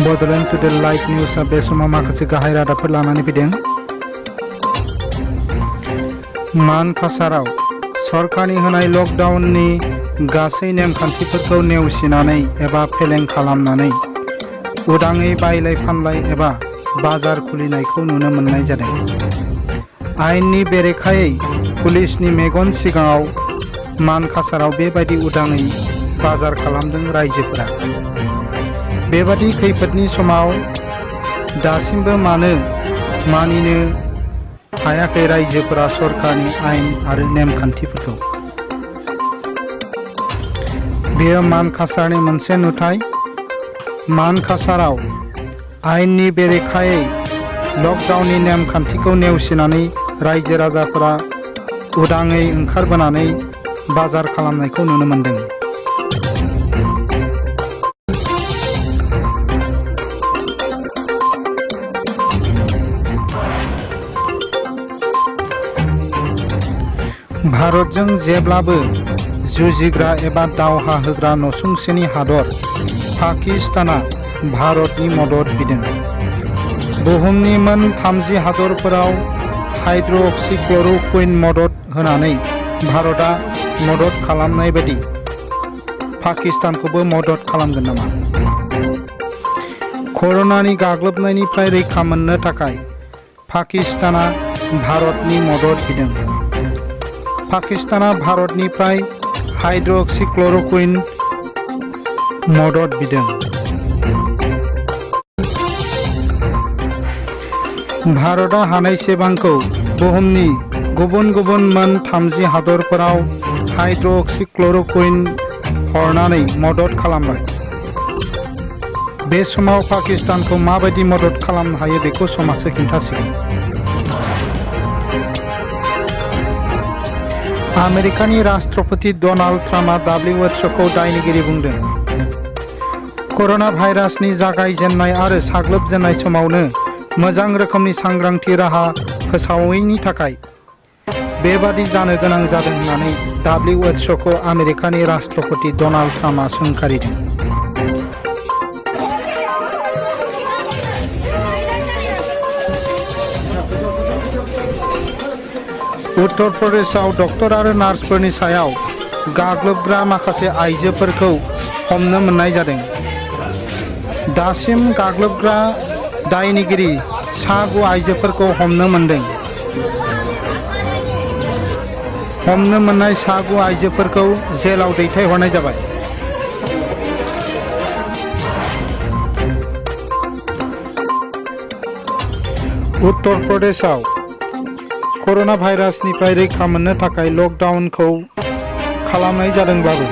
Bodoland today live निउसआ बे समाव माखासे गाहाय रादाबफोर लानानै फैदों। मानकासाराव सरकारनि होनाय लकडाउननि गासै नेमखान्थिफोरखौ नेवसिनानै एबा फेलें खालामनानै उदाङै बायलाय फानलाय एबा बाजार खुलिनायखौ नुनो मोननाय जादों। आयेननि बेरेखायै पुलिसनि मेगन सिगाङाव मानकासाराव बेबायदि उदाङै बाजार खालामदों रायजोफोरा। बेबादि खैफोदनि समाव दासिमबो मानो मानिनो हायाखै रायजोफोरा सरकारनि आयेन आरो नेमखान्थिफोरखौ? बेयो मानकासारनि मोनसे नुथाय। मानकासाराव आयेननि बेरेखायै लकडाउननि नेमखान्थिखौ नेवसिनानै रायजो राजाफोरा उदाङै ओंखारबोनानै बाजार खालामनायखौ नुनो मोनदों। भारतजों जेब्लाबो जुजिग्रा एबा दावहा होग्रा नसुंसेनि हादर पाकिस्ताना भारतनि मदद बिदों। बुहुमनि मोन 30 हादरफोराव हाइड्रक्सिक्ल'र'कुइन मदद होनानै भारतआ मदद खालामनाय बायदि पाकिस्तानखौबो मदद खालामगोन नामा? कर'नानि गाग्लोबनायनिफ्राय रैखा मोननो थाखाय पाकिस्ताना भारतनि मदद बिदों। पाकिस्ताना भारतनिफ्राय हाइड्रक्सिक्ल'र'कुइन मदद बिदों। भारतआ हानायसेबांखौ बुहुमनि गुबुन गुबुन मोन 30 हादरफोराव हाइड्रक्सिक्ल'र'कुइन हरनानै मदद खालामबाय। बे समाव पाकिस्तानखौ माबायदि मदद खालामनो हायो बेखौ समाजो खिन्थासिगोन। आमेरिकानि राष्ट्रपति डनाल्ड ट्राम्पआ WHOखौ दायनिगिरि बुंदों। कर'ना भाइरासनि जागायजेन्नाय आरो साग्लोबजेननाय समावनो मोजां रोखोमनि सांग्रांथि राहा फोसावैनि थाखाय बेबादि जानो गोनां जादों होननानै WHOखौ आमेरिकानि राष्ट्रपति डनाल्ड ट्राम्पआ सोंखारिदों। उत्तर प्रदेशआव डक्टर आरो नार्सफोरनि सायाव गाग्लोबग्रा माखासे आइजोफोरखौ हमनो मोननाय जादों। दासिम गाग्लोबग्रा दायनिगिरि 9 आइजोफोरखौ हमनो मोनदों। हमनो मोननाय 9 आइजोफोरखौ जेलाव दैथायहरनाय जाबाय। उत्तर प्रदेशआव कर'ना भाइरासनिफ्राय रैखा मोननो थाखाय लकडाउनखौ खालामनाय जादोंब्लाबो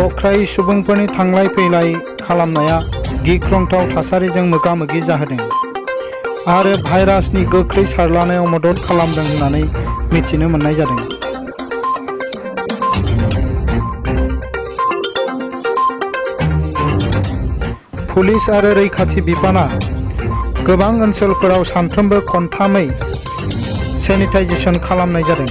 अख्राय सुबुंफोरनि थांलाय फैलाय खालामनाया गिख्रंथाव थासारिजों मोगा-मोगि जाहोदों आरो भाइरासनि गोख्रै सारलानायाव मदद खालामदों होननानै मिथिनो मोननाय जादों। पुलिस आरो रैखाथि बिफाना गोबां ओनसोलफोराव सानफ्रोमबो खनथामै सेनिटाइजेसन खालामनाय जादों।